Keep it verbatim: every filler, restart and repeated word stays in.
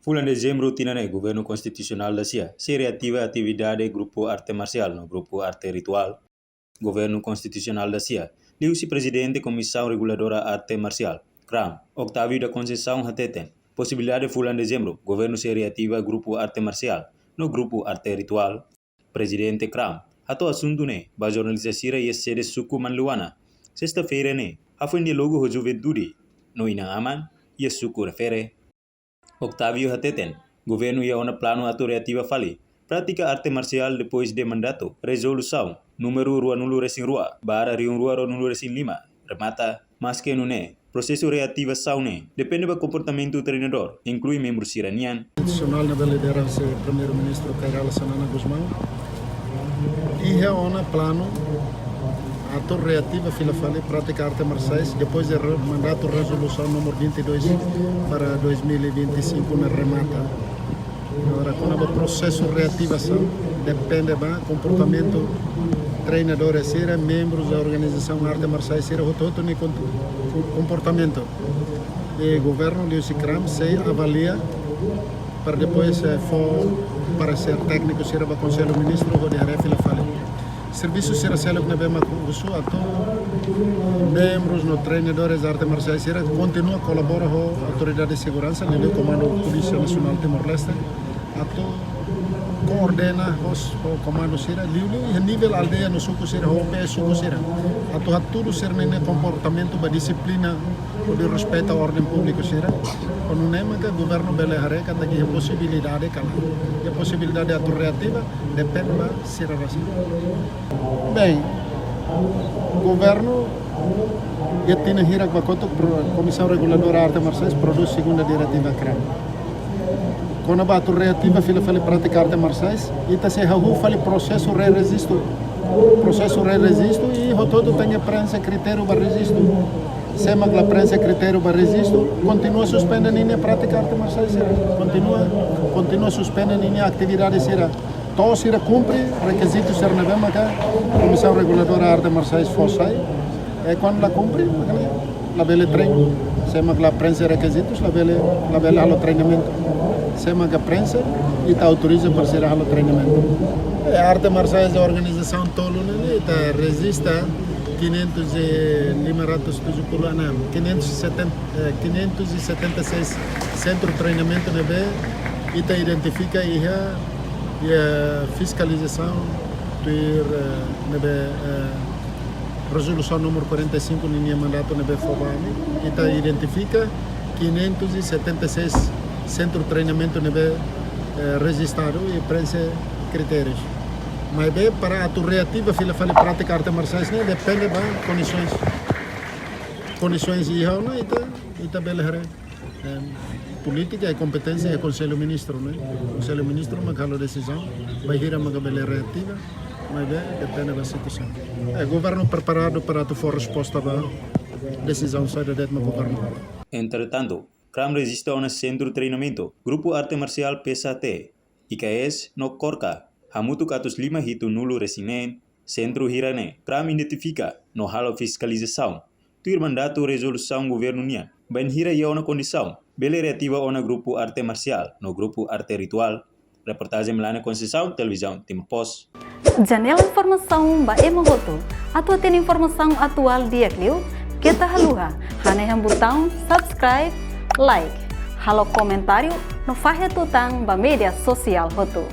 Fulan Dezembru tinan ne'e, Governu Konstitusionál dasia sei reativa atividade grupu arte marsiál no grupu arte rituál. Governu Konstitusionál dasia, liuhusi Prezidente Komisaun Reguladora Arte Marsiál, kram, Octavio da Conceição hateten, posibilidade fulan Dezembru Governu sei reativa grupu arte marsiál no grupu arte rituál. Prezidente kram hato'o asuntu ne'e ba jornalista sira iha sede suku Manluana, sesta-feira ne'e, hafoin diálogu ho juventude no inan-aman iha suku refere. Octavio hateten, Governu iha ona planu atu reativa fali prátika arte marsiál depois de mandatu Rezolusaun númeru ruanulu-resin-rua barra rihun rua ruanulu-resin-lima remata, maske nune'e prosesu reativasaun ne'e depende ba komportamentu treinadór, inklui membru sira-nian. Konstitusionál ne'ebé lidera husi Primeiru-Ministru Kay Rala Xanana Gusmão, iha ona planu atu reativa fila fali prátika arte marsiais depois de re-, mandatu Rezolusaun númeru vinte e dois barra dois mil e vinte e cinco ne'e remata. Agora, kona-ba prosesu reativasaun, depende ba komportamentu treinadór sira, membrus da organizasaun arte marsiais sira, hotu-hotu nia kon-, komportamentu. I Governu liuhusi kram sei avalia para depois, eh, fó paresér tékniku sira ba Konsellu Ministru hodi haree fila fali. Servisu sira seluk ne'ebé mak husu atu membrus no treinadores arte marsiais sira kontinua kolabora ho autoridade seguransa, liuliu Komandu Polísia Nasionál Timor-Leste, atu koordena ho, ho komandu sira, liuliu iha nivel aldeia no suku sira, ho P S suku sira, atu hatudu sira-nia komportamentu ba dixiplina, hodi respeita orden públiku sira. Ho nune'e maka Governu bele haree katak iha posibilidade ka lae. Iha posibilidade atu reativa, depende ba sira rasik. Bem, Governu iha tinan hirak ba kotuk pro-, Komisaun Reguladora Arte Marsiais prodús segunda diretiva kram. Kona-ba atu reativa fila fali prátika arte marsiais, ita sei hahú fali prosesu re-rejistu. Prosesu re-rejistu i hotu-hotu tenke preenxe kritériu ba rejistu. Sé mak la preenxe kritériu ba rejistu, kontinua suspende ninia prátika arte marsiais sira. Kontinua, kontinua suspende ninia atividade sira. To'o sira kumpre rekizitu sira ne'ebé maka Komisaun Reguladora Arte Marsiais fó sai. I kuandu la kumpre, maka labele treinu. Sé mak la preenxe rekizitus, labele, labele halo treinamentu. Sé maka preenxe, ita autoriza para sira halo treinamentu. I arte marsiais organizasaun tolu ne'e, ita rejista quinhentos e lima ratus tujuh puluh enam, quinhentos e setenta, eh, quinhentos e setenta e seis sentru treinamentu ne'ebé ita identifika iha, iha fiskalizasaun tuir, eh, ne'ebé, eh, Rezolusaun númeru quarenta e cinco ninia mandatu ne'ebé fó ba ami, ita identifika quinhentos e setenta e seis sentru treinamentu ne'ebé, eh, rejistadu i preenxe kritérius. Maibé para atu reativa fila fali prátika arte marsiais ne'e depende ba kondisoens. Kondisoens iha ona ita, ita bele haree. Em, polítika i kompeténsia iha Konsellu Ministru, ne'e? Konsellu Ministru mak halo desizaun, bainhira maka bele reativa, maibé depende ba situasaun. I Governu preparadu para atu fó resposta ba desizaun saida de'it mak Governu halo. Entretantu, kram rejista ona sentru treinamentu Grupu Arte Marsiál P S H T, I K S no KORKA, hamutuk atus lima hitunulu-resin-neen, sentru hirak ne'e kram identifika no halo fiskalizasaun tuir mandatu rezolusaun governu nian, bainhira iha ona kondisaun bele reativa ona grupu arte marsiál no grupu arte rituál. Reportajen Melania Conceição, Televizaun Timor Post. Janela informasaun ba ema hotu. Atu hatene informasaun atuál di'ak liu, keta haluha hanehan butaun subscribe, like, halo komentáriu no fahe tutan ba média sosiál hotu.